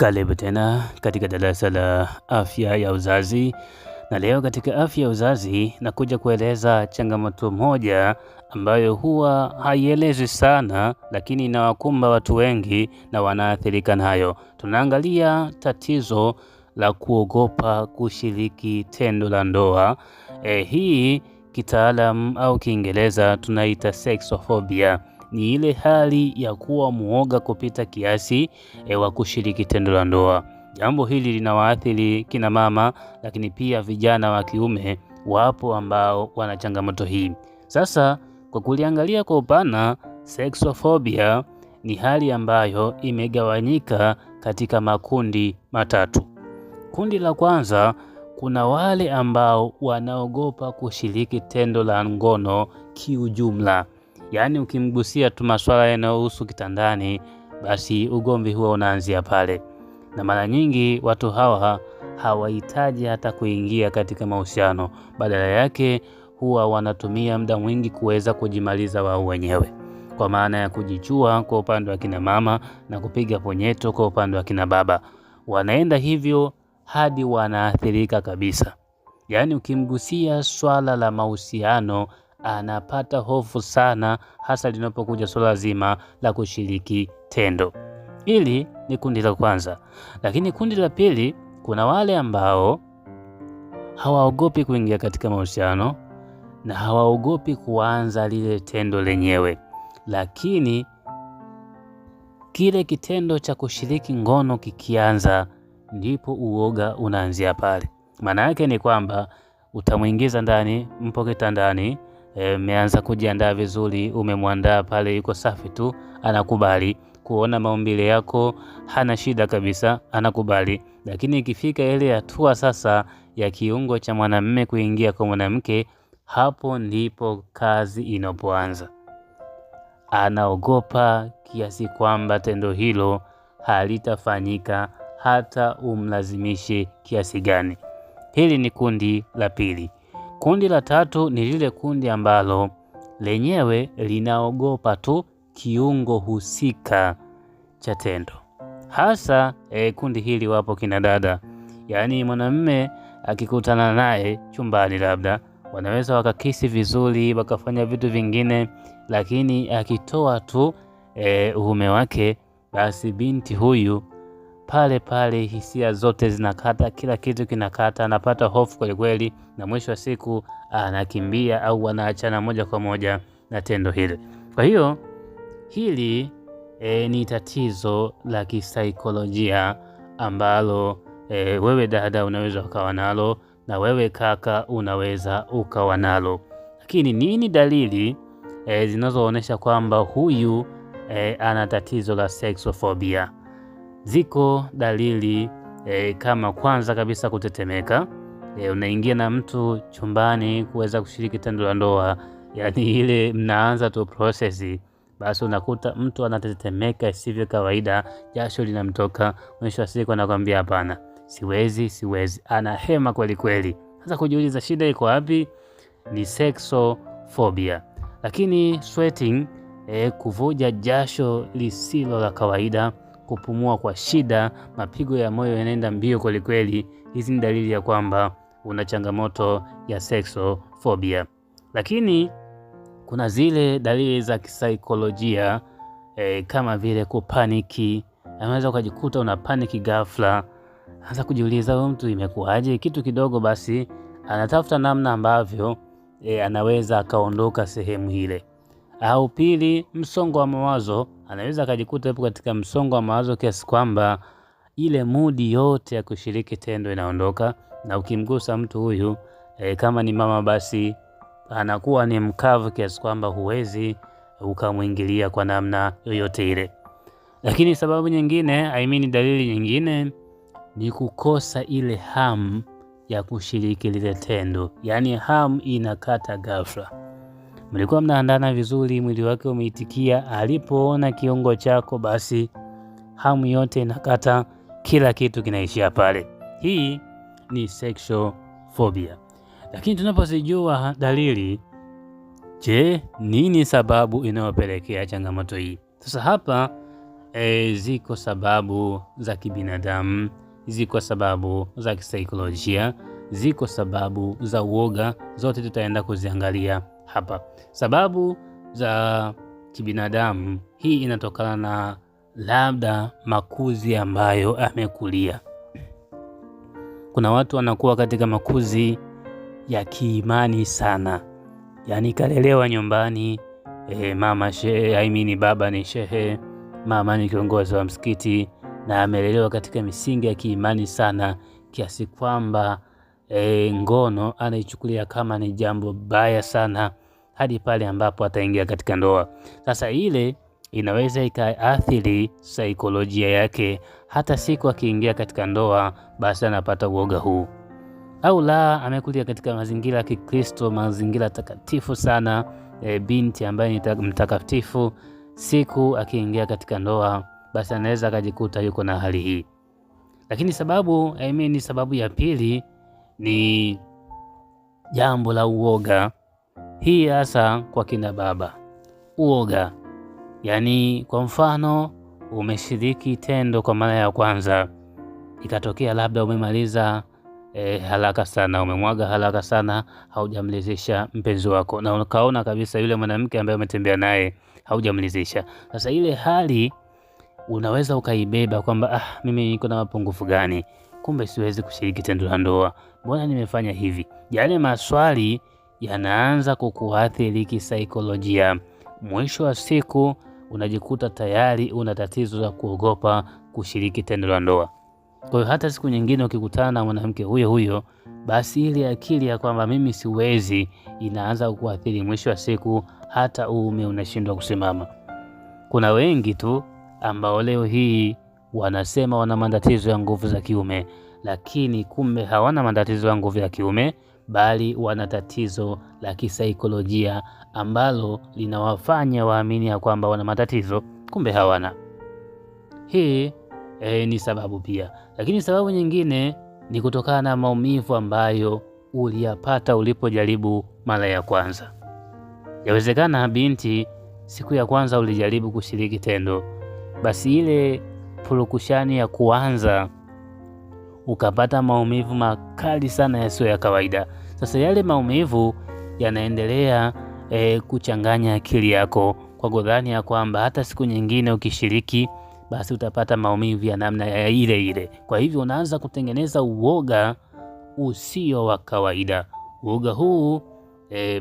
Karibu tena katika darasa la afya ya uzazi, na leo katika afya ya uzazi nakuja kueleza changamoto moja ambayo huwa haielezwi sana, lakini inawakumba watu wengi na wanaathirika nayo. Tunaangalia tatizo la kuogopa kushiriki tendo la ndoa. Hii kitaalam au Kiingereza tunaita sexophobia. Ni ile hali ya kuwa muoga kupita kiasi wa kushiriki tendo la ndoa. Jambo hili linawaathiri kina mama, lakini pia vijana wa kiume wapo ambao wana changamoto hii. Sasa kwa kuliangalia kwa upana, sexophobia ni hali ambayo imegawanyika katika makundi matatu. Kundi la kwanza, kuna wale ambao wanaogopa kushiriki tendo la ngono kiujumla. Yaani ukimgusia tu masuala yanayohusu kitandani, basi ugomvi huwa unaanzia pale. Na mara nyingi watu hawa hawahitaji hata kuingia katika mahusiano, badala yake huwa wanatumia muda mwingi kuweza kujimaliza wao wenyewe, kwa maana ya kujichua kwa upande wa kina mama na kupiga ponyeto kwa upande wa kina baba. Wanaenda hivyo hadi wanaathirika kabisa. Yaani ukimgusia swala la mahusiano anapata hofu sana, hasa linapokuja swala zima la kushiriki tendo. Hili ni kundi la kwanza. Lakini kundi la pili, kuna wale ambao hawaogopi kuingia katika mahusiano na hawaogopi kuanza lile tendo lenyewe, lakini kile kitendo cha kushiriki ngono kikianza, ndipo uoga unaanzia pale. Maana yake ni kwamba utamwingiza ndani, mpo kitandani, mmeanza kujiandaa vizuri, umemwandaa pale, yuko safi tu, anakubali kuona maumbile yako, hana shida kabisa, anakubali. Lakini ikifika ile hatua sasa ya kiungo cha mwanamume kuingia kwa mwanamke, hapo ndipo kazi inapoanza. Anaogopa kiasi kwamba tendo hilo halitafanyika hata umlazimishe kiasi gani. Hili ni kundi la pili. Kundi la tatu ni lile kundi ambalo lenyewe linaogopa tu kiungo husika cha tendo. Hasa kundi hili wapo kina dada. Yaani mwanamume akikutana naye chumbani labda wanaweza wakakisi vizuri, wakafanya vitu vingine, lakini akitoa tu uume wake, basi binti huyu pale pale hisia zote zinakata, kila kitu kinakata, anapata hofu kweli kweli, na mwisho wa siku anakimbia au anaachana moja kwa moja na tendo hili. Kwa hiyo hili ni tatizo la kisaikolojia ambalo wewe dada unaweza ukawa nalo na wewe kaka unaweza ukawa nalo. Lakini nini dalili zinazoonyesha kwamba huyu ana tatizo la sexophobia? Ziko dalili kama kwanza kabisa kutetemeka. Unaingia na mtu chumbani kuweza kushiriki tendo la ndoa, yani ile mnaanza tu process, basi unakuta mtu anatetemeka isivyo kawaida, jasho linamtoka, mwisho wa siku anakuambia hapana, siwezi, siwezi, anahema kweli kweli. Sasa kujiuliza shida iko wapi? Ni sexophobia. Lakini sweating, kuvuja jasho lisilo la kawaida, kupumua kwa shida, mapigo ya moyo yanaenda mbio kweli kweli, hizi ni dalili ya kwamba una changamoto ya sexophobia. Lakini kuna zile dalili za kisaikolojia kama vile kupaniki. Unaweza ukajikuta una paniki ghafla, anza kujiuliza huyu mtu imekuwaje, kitu kidogo basi anatafuta namna ambavyo anaweza akaondoka sehemu ile. Au pili, msongo wa mawazo. Anaweza akajikuta yupo katika msongo wa mawazo kiasi kwamba ile mudi yote ya kushiriki tendo inaondoka, na ukimgusa mtu huyu kama ni mama basi anakuwa ni mkavu kiasi kwamba huwezi ukamwingilia kwa namna yoyote ile. Lakini sababu nyingine, I mean dalili nyingine ni kukosa ile hamu ya kushiriki lile tendo. Yaani hamu inakata ghafla. Mlikuwa mnaandana vizuri, mwili wake umeitikia, alipoona kiungo chako basi hamu yote inakata, kila kitu kinaishia pale. Hii ni sexual phobia. Lakini tunapozijua dalili, je, nini sababu inayopelekea changamoto hii? Sasa hapa Ziko sababu za kibinadamu, ziko sababu za kisaikolojia, ziko sababu za uoga, zote tutaenda kuziangalia hapa. Sababu za kibinadamu, hii inatokana na labda makuzi ambayo amekulia. Kuna watu wanakuwa katika makuzi ya kiimani sana, yaani kalelewa nyumbani, mama shehe, I mean baba ni shehe, mama ni kiongozi wa msikiti, na amelelewa katika misingi ya kiimani sana kiasi kwamba ngono anaichukulia kama ni jambo baya sana hadi pale ambapo ataingia katika ndoa. Sasa ile inaweza ikaathiri saikolojia yake, hata siku akiingia katika ndoa basi anapata uoga huu. Au la, amekulia katika mazingira ya Kikristo, mazingira takatifu sana, binti ambaye ni mtakatifu, siku akiingia katika ndoa basi anaweza akajikuta yuko na hali hii. Lakini sababu, sababu ya pili ni jambo la uoga. Hii hasa kwa kina baba, uoga. Yaani kwa mfano umeshiriki tendo kwa mara ya kwanza, ikatokea labda umemaliza haraka sana, umemwaga haraka sana, haujamlizisha mpenzi wako, na ukaona kabisa yule mwanamke ambaye umetembea naye haujamlizisha. Sasa ile hali unaweza ukaibeba kwamba mimi niko na mapungufu gani? Kumbe siwezi kushiriki tendo la ndoa, mbona nimefanya hivi? Yale maswali yanaanza kukuathiri kisaikolojia. Mwisho wa siku unajikuta tayari una tatizo la kuogopa kushiriki tendo la ndoa. Kwa hiyo hata siku nyingine ukikutana na mwanamke huyo huyo, basi ile akili ya kwamba mimi siwezi inaanza kukuathiri. Mwisho wa siku hata uume unashindwa kusimama. Kuna wengi tu ambao leo hii wanasema wana matatizo ya nguvu za kiume, lakini kumbe hawana matatizo ya nguvu ya kiume, bali wana tatizo la kisaikolojia ambalo linawafanya waamini ya kwamba wana matatizo, kumbe hawana. Hii ni sababu pia. Lakini sababu nyingine ni kutokana na maumivu ambayo uliyapata ulipojaribu mara ya kwanza. Yawezekana binti, siku ya kwanza ulijaribu kushiriki tendo, basi ile purukushani ya kuanza ukapata maumivu makali sana yasiyo ya kawaida. Sasa yale maumivu yanaendelea kuchanganya akili yako kwa kudhani ya kwamba hata siku nyingine ukishiriki basi utapata maumivu ya namna ya ile ile. Kwa hivyo unaanza kutengeneza uoga usio wa kawaida. Uoga huu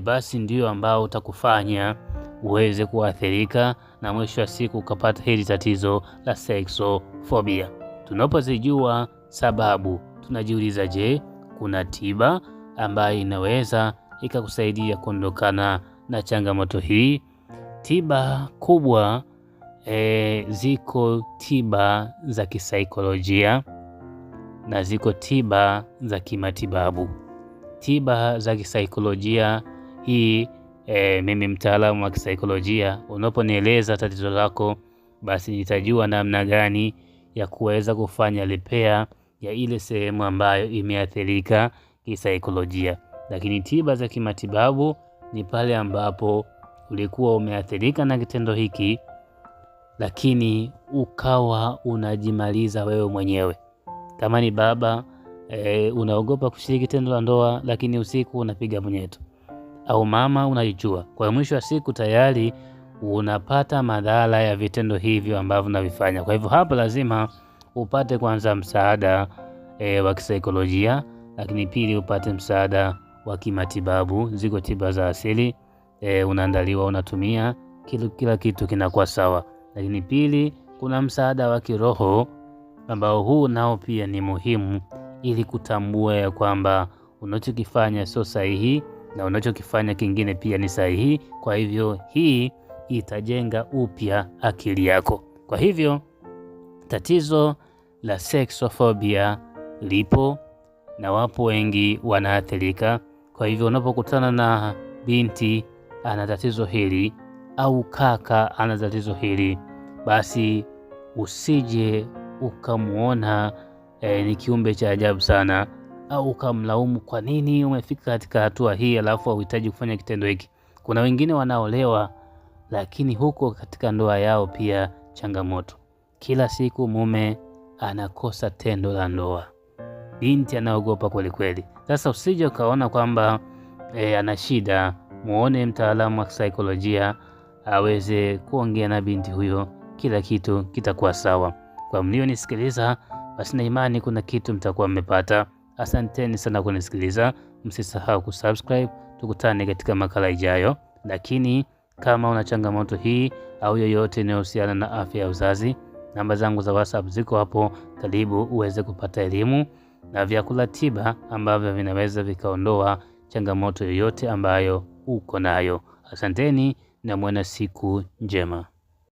basi ndio ambao utakufanya uweze kuathirika na mwisho wa siku ukapata hili tatizo la sexophobia. Tunapozijua sababu, tunajiuliza, je, kuna tiba ambayo inaweza ikakusaidia kuondokana na changamoto hii? Tiba kubwa, ziko tiba za kisaikolojia na ziko tiba za kimatibabu. Tiba za kisaikolojia hii, mimi mtaalamu wa kisaikolojia, unaponieleza tatizo lako basi nitajua namna gani ya kuweza kufanya repair ya ile sehemu ambayo imeathirika kisaikolojia. Lakini tiba za kimatibabu ni pale ambapo ulikuwa umeathirika na kitendo hiki, lakini ukawa unajimaliza wewe mwenyewe. Kama ni baba, unaogopa kushiriki tendo la ndoa, lakini usiku unapiga punyeto, au mama unajichua. Kwa mwisho wa siku tayari unapata madhara ya vitendo hivyo ambavyo unavifanya. Kwa hivyo hapa lazima upate kwanza msaada wa kisaikolojia, lakini pili upate msaada wa kimatibabu. Ziko tiba za asili, unaandaliwa, unatumia, kila kitu kinakuwa sawa. Lakini pili, kuna msaada wa kiroho ambao huu nao pia ni muhimu, ili kutambua ya kwamba unachokifanya sio sahihi na unachokifanya kingine pia ni sahihi. Kwa hivyo hii itajenga upya akili yako. Kwa hivyo tatizo la sexophobia lipo na wapo wengi wanaathirika. Kwa hivyo unapokutana na binti ana tatizo hili au kaka ana tatizo hili, basi usije ukamuona ni kiumbe cha ajabu sana, au ukamlaumu kwa nini umefika katika hatua hii alafu hauhitaji kufanya kitendo hiki. Kuna wengine wanaolewa lakini huko katika ndoa yao pia changamoto. Kila siku mume anakosa tendo la ndoa, binti anaogopa kwelikweli. Sasa usije ukaona kwamba ana shida, muone mtaalamu wa saikolojia aweze kuongea na binti huyo, kila kitu kitakuwa sawa. Kwa mlionisikiliza, basi na imani kuna kitu mtakuwa mmepata. Asanteni sana kunisikiliza, msisahau kusubscribe. Tukutane katika makala ijayo. Lakini kama una changamoto hii au yoyote inayohusiana na afya ya uzazi, namba zangu za WhatsApp ziko hapo, karibu uweze kupata elimu na vyakula tiba ambavyo vinaweza vikaondoa changamoto yoyote ambayo uko nayo. Asanteni na muwe na siku njema.